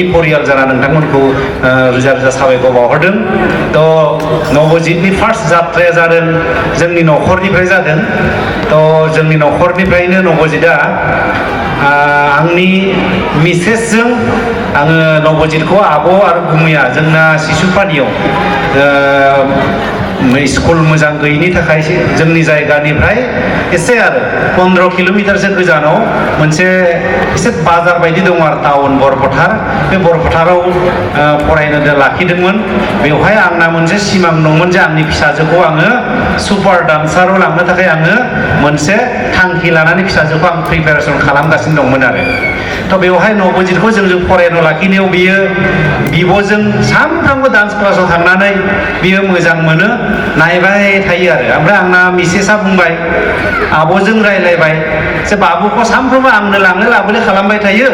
नबजितनि परियाल जाना नोंथांमोनखौ रोजा रोजा साबायखर बावहरदों। तो नबजितनि फार्स्ट जात्राया जादों जोंनि न'खरनिफ्राय जादों। तो जोंनि न'खरनिफ्रायनो नबजितआ आंनि मिसेसजों आङो नबजितखौ आब' आरो गुमैया जोंना सिसुपानियाव स्कुल मोजां गैयिनि थाखाय जोंनि जायगानिफ्राय एसे आरो 15 किल'मिटारसो गोजानाव मोनसे एसे बाजार बायदि दङ आरो टाउन बरफथार। बे बरफथाराव फरायनो लाखिदोंमोन। बेवहाय आंना मोनसे सिमां दंमोन जे आंनि फिसाजोखौ आङो सुपार डान्साराव लांनो थाखाय आङो मोनसे थांखि लानानै फिसाजोखौ आं प्रिपेरेसन खालामगासिनो दंमोन आरो। तो बेवहाय नबजितखौ जों फरायनो लाखिनायाव बियो बिब'जों सानफ्रामबो डान्स क्लासाव थांनानै बियो मोजां मोनो, नायबाय थायो आरो। ओमफ्राय आंना मिसेसआ बुंबाय, आब'जों रायलायबाय जे बाबुखौ सानफ्रोमबो आंनो लांनो लाबोलाय खालामबाय थायो,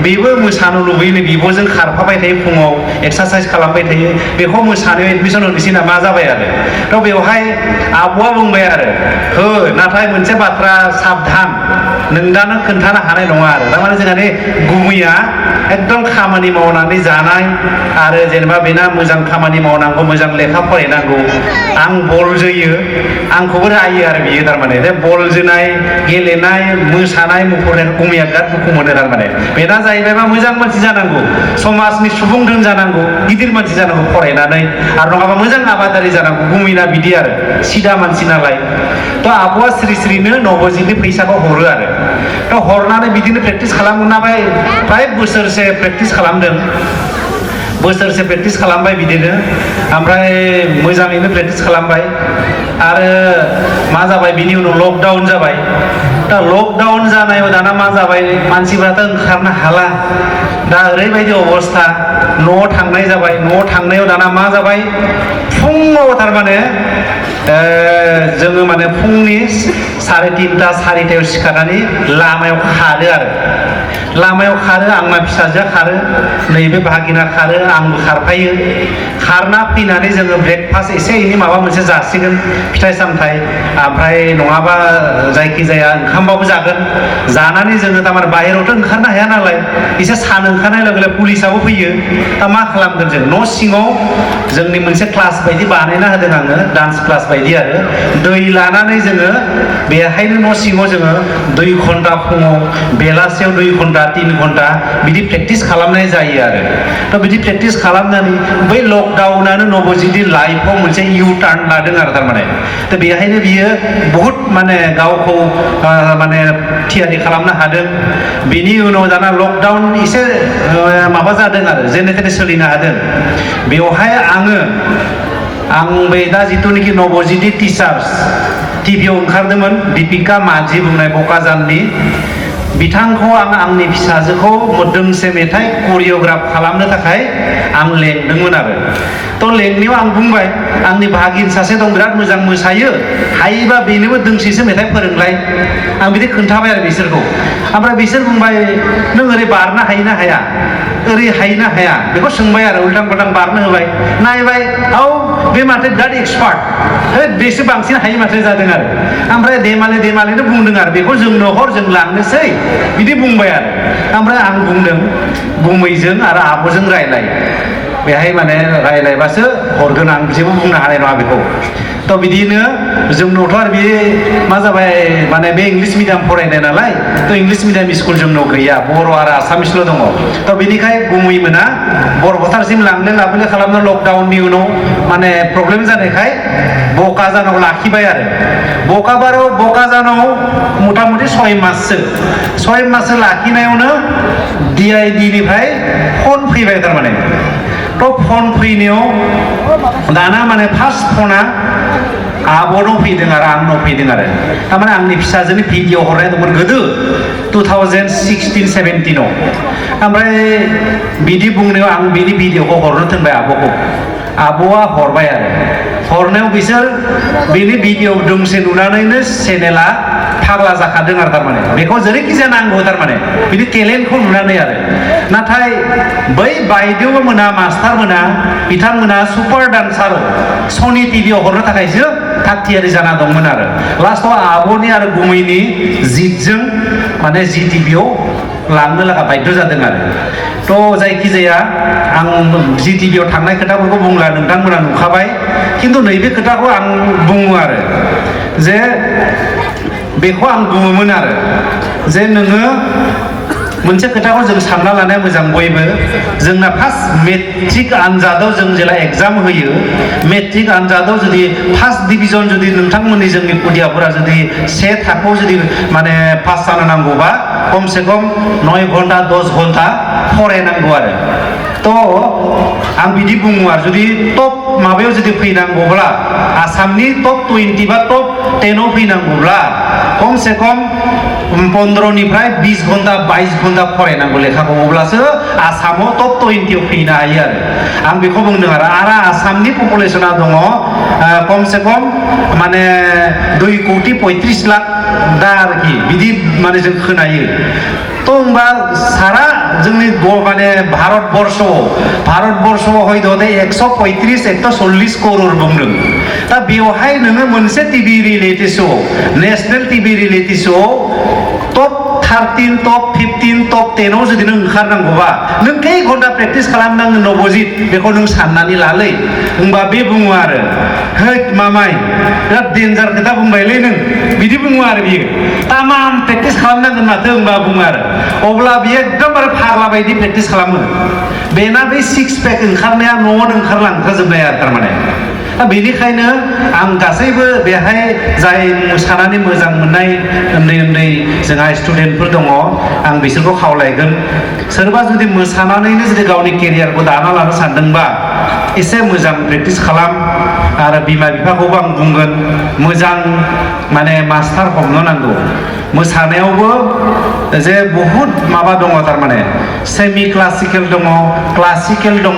बेबो मोसानो लुबैयो, बिब'जों खारफाबाय थायो, फुङाव एक्सारसाइज खालामबाय थायो, बेखौ मोसानायाव एडमिसन होनोसै नामा जाबाय आरो। तो बेवहाय आब'आ बुंबाय आरो, हो नाथाय मोनसे बाथ्रा साबधान, नोंदानो खोन्थानो हानाय नङा आरो। थारमाने जोंहानि गुमैया एकदम खामानि मावनानै जानाय आरो जेनेबा बेना मोजां खामानि मावनांगौ, मोजां लेखा फरायनांगौ। आं बल जोयो, आंखौबो रायो आरो बियो। थारमाने बे बल जोनाय, गेलेनाय, मोसानाय, मुसुरनायखौ गुमैया बिराद दुखु मोनो। थारमाने बेना जाहैबायबा मोजां मानसि जानांगौ, समाजनि सुबुं धोन जानांगौ, गिदिर मानसि जानांगौ फरायनानै, आरो नङाबा मोजां आबादारि जानांगौ। गुमैना बिदि आरो, सिदा मानसि नालाय। तो आब'आ स्रि स्रिनो नबजितनि फैसाखौ हरो आरो। तो हरनानै बिदिनो प्रेक्टिस खालामनाबाय, फ्राय बोसोरसे प्रेक्टिस खालामदों। बोसोरसे प्रेक्टिस खालामबाय बिदिनो, ओमफ्राय मोजाङैनो प्रेक्टिस खालामबाय। आरो मा जाबाय, बिनि उनाव लकडाउन जाबाय। दा लकडाउन जानायाव दाना मा जाबाय, मानसिफ्राथ' ओंखारनो हाला। दा ओरैबायदि अबस्था, न'आव थांनाय जाबाय। न'आव थांनायाव दाना मा जाबाय, फुङाव थारमाने जोङो माने फुंनि 3:30 4:00 सिखारनानै लामायाव खारो आरो। लामायाव खारो, आंना फिसाजोआ खारो, नैबे भागिना खारो, आंबो खारफायो। खारना फैनानै जोङो ब्रेकफास्ट एसे एनै माबा मोनसे जासिगोन, फिथाइ सामथाइ, ओमफ्राय नङाबा जायखिजाया ओंखामबाबो जागोन। जानानै जोङो थारमाने बाहेरावथ' ओंखारनो हाया नालाय, एसे सान ओंखारनाय लोगो लोगो पुलिसाबो फैयो। दा मा खालामगोन जों, न' सिङाव जोंनि मोनसे क्लास बायदि बानायना होदों आङो, डान्स क्लास बायदि आरो। दै लानानै जोङो बेहायनो न' सिङाव जोङो 2 घन्टा फुङाव, बेलासियाव 2 घन्टा 3 घन्टा बिदि प्रेक्टिस खालामनाय जायो आरो। तो बिदि प्रेक्टिस खालामनानै बै लकडाउनानो नबजितनि लाइफआव मोनसे इउ टार्न लादों आरो। थारमाने तो बेहायनो बियो बहुत माने गावखौ माने थियारि खालामनो हादों। बिनि उनाव दाना लकडाउन एसे माबा जादों आरो, जेने तेने सोलिनो हादों। बेवहाय आं बै दा जिथुनिखि नबजितनि टिचार्स टिभियाव ओंखारदोंमोन, दीपिका माझी बुंनाय बकाजाननि, बिथांखौ आंनि फिसाजोखौ दोंसे मेथाइ करिय'ग्राफ खालामनो थाखाय आं लेंदोंमोन आरो। तो लेंनायाव आं बुंबाय, आंनि भागिन सासे दं, बिराद मोजां मोसायो, हायोबा बेनोबो दोंसेसो मेथाइ फोरोंलाय। आं बिदि खोन्थाबाय आरो बिसोरखौ। ओमफ्राय बिसोर बुंबाय, नों ओरै बारनो हायो ना हाया, ओरै हायो ना हाया, बेखौ सोंबाय आरो। उल्टां फाल्टां बारनो होबाय, नायबाय, औ बे माथो बिराद एक्सपार्ट, बेसो बांसिन हायो माथो जादों आरो। ओमफ्राय देमालिनो बुंदों आरो, बेखौ जोंनो हर, जों लांनोसै, बिदि बुंबाय आरो। ओमफ्राय आं बुंदों, गुमैजों आरो आब'जों रायलाय, बेहाय माने रायलायबासो हरगोन, आं जेबो बुंनो हानाय नङा बेखौ। तो बिदिनो जोंनावथ' आरो बे मा जाबाय, माने बे इंलिस मिडियाम फरायनाय नालाय, तो इंलिस मिडियाम स्कुल जोंनाव गैया, बर' आरो आसामिसल' दङ। तो बेनिखाय गुमै मोना बरफथारसिम लांलाय लाबोलाय खालामनो, लकडाउननि उनाव माने प्रब्लेम जानायखाय बकाजानाव लाखिबाय आरो। बकाजानाव मथा मथि 6 माससो लाखिनायावनो DID निफ्राय फन फैबाय। थारमाने तो फन फैनायाव दाना माने फार्स्ट फना आब'नाव फैदों आरो आंनाव फैदों आरो। थारमाने आंनि फिसाजोनि भिडिअ हरनाय दंमोन गोदो 2016-17 आव। ओमफ्राय बिदि बुंनायाव आं बिनि भिडिअखौ हरनो थिनबाय आब'खौ। आब'आ हरबाय आरो। हरनायाव बिसोर बिनि भिडिअ दोंसे नुनानैनो चेनेला फाग्ला जाखादों आरो। थारमाने बेखौ जेरैखिजाया नांगौ, थारमाने बिदि टेलेन्टखौ नुनानै आरो। नाथाय बै बायदेव मोना, मास्टार मोना, बिथांमोना सुपार डान्सार सनि टिभियाव हरनो थाखायसो थाग थियारि जाना दंमोन आरो। लास्टआव आब'नि आरो गुमैनि जिदजों माने जि टिभियाव लांनो लागा बाध्य जादों आरो। थ' जायखिजाया आं जि टिभियाव थांनाय खोथाफोरखौ बुंला नोंथांमोना नुखाबाय खिन्थु नैबे खोथाखौ आं बुङो आरो जे बेखौ आं बुङोमोन आरो जे नोङो मोनसे खोथाखौ जों सानना लानाया मोजां बयबो जोंना फार्स्ट मेट्रिक आनजादाव जों जेला एग्जाम होयो मेट्रिक आनजादाव जुदि फार्स्ट डिभिजन जुदि नोंथांमोननि जोंनि खुदियाफोरा जुदि से थाखोआव जुदि माने पास जानो नांगौबा खमसे खम 9 घन्टा 10 घन्टा फरायनांगौ आरो थ' आं बिदि बुङो आरो जुदि टप माबायाव जुदि फैनांगौब्ला आसामनि टप 20 बा टप 10 आव फैनांगौब्ला खमसे खम 15 निफ्राय 20 घन्टा 22 घन्टा फरायनांगौ लेखाखौ अब्लासो आसामाव टप 20 आव फैनो हायो आरो आं बेखौ बुंदों आरो आसामनि पपुलेसना दङ खमसे खम माने 2 कोटि 35 लाख दा आरोखि बिदि माने जों खोनायो थ' होमबा सारा जोंनि माने भारतबर्षआव हयथ' 135 140 करोड़ बुंदों दा बेवहाय नोङो मोनसे TV reality show national TV reality show top 13 top 15 top 10 आव जुदि नों ओंखारनांगौबा नों खै घन्टा प्रेक्टिस खालामनांगोन नबजित बेखौ नों साननानै लालै होमबा बे बुङो आरो हैद मामाय बिराद डेन्जार खोथा बुंबायलै नों बिदि बुङो आरो बियो तामाम प्रेक्टिस खालामनांगोन माथो होनबा बुङो आरो अब्ला बियो एकदमबारे फाग्ला बायदि प्रेक्टिस खालामो बेना बे 6 पेक ओंखारनाया न'आवनो ओंखारलांखाजोबनाय आरो थारमाने दा बेनिखायनो आं गासैबो बेहाय जाय मोसानानै मोजां मोननाय उन्दै उन्दै जोंहा स्टुडेन्टफोर दङ आं बिसोरखौ खावलायगोन सोरबा जुदि मोसानानैनो जुदि गावनि केरियारखौ दाना लानो सानदोंबा एसे मोजां प्रेक्टिस खालाम आरो बिमा बिफाखौबो आं बुंगोन मोजां माने मास्टार हमनो नांगौ मोसानायावबो जे बहुद माबा दङ थारमाने सेमि क्लासिकेल दङ क्लासिकेल दङ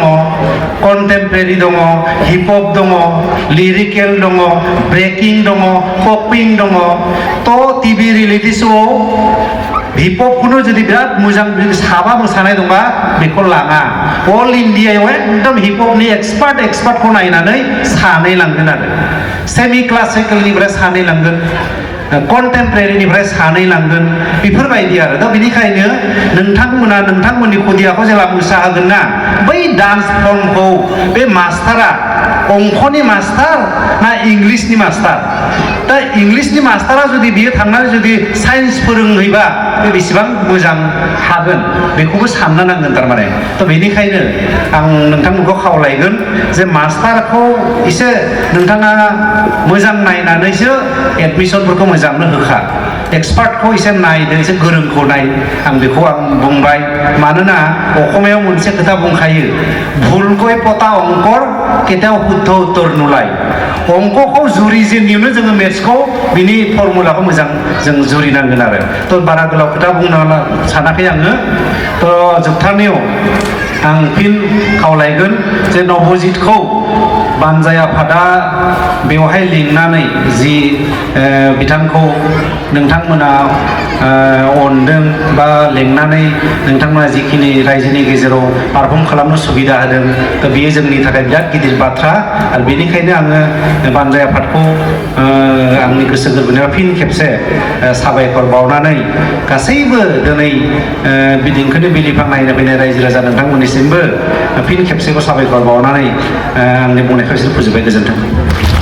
कन्टेम्परेरि दङ हिप हप दङ लिरिकेल दङ ब्रेकिं दङ पपिं दङ थ' टिभि रियेलिटि श'आव हिप हपखौनो जुदि बिराद मोजां जुदि साबा मोसानाय दंबा बेखौ लाङा अल इन्डियायाव एकदम हिप हपनि एक्सपार्टखौ नायनानै सानै लांगोन आरो सेमि क्लासिकेलनिफ्राय सानै लांगोन कन्टेम्परेरिनिफ्राय सानै लांगोन बेफोरबायदि आरो दा बेनिखायनो नोंथांमोना नोंथांमोननि खुदियाखौ जेला मोसाहोगोन ना बै डान्स फर्मखौ बे मास्टारा अंखनि मास्टार ना इंलिसनि मास्टार दा इंलिसनि मास्टारा जुदि बियो थांनानै जुदि साइन्स फोरोंहैबा बे बेसेबां मोजां हागोन बेखौबो साननो नांगोन थारमाने थ' बेनिखायनो आं नोंथांमोनखौ खावलायगोन जे मास्टारखौ एसे नोंथाङा मोजां नायनानैसो एडमिसनफोरखौ मोजांनो होखा एक्सपार्टखौ एसे नायदो एसे गोरोंखौ नाय आं बेखौ आं बुंबाय मानोना अखमायाव मोनसे खोथा बुंखायो भुलखौ पता अंकर केতিয়াव शुद्ध उत्तर नुलाय अंकखौ जुरिजेननियावनो जोङो मेथ्सखौ बिनि फर्मुलाखौ मोजां जों जुरिनांगोन आरो थ' बारा गोलाव खोथा बुंनो सानाखै आङो थ' जोबथारनायाव आं फिन खावलायगोन जे नबजितखौ बानजाय आफादा बेवहाय लिंनानै जि बिथांखौ नोंथांमोना अनदों बा लिंनानै नोंथांमोना जिखिनि रायजोनि गेजेराव पारफर्म खालामनो सुबिदा होदों थ' बेयो जोंनि थाखाय बिराद गिदिर बाथ्रा आरो बेनिखायनो आङो बानजाय आफादखौ आंनि गोसो गोरबोनिफ्राय फिन खेबसे साबायखर बावनानै गासैबो दिनै बिदिंखोनि बिलिफां नायनो फैनाय रायजो राजा नोंथांमोननिसिमबो फिन खेबसेखौ साबायखर बावनानै आंनि बुंनायखौ एसे फोजोबबाय गोजोन्थों।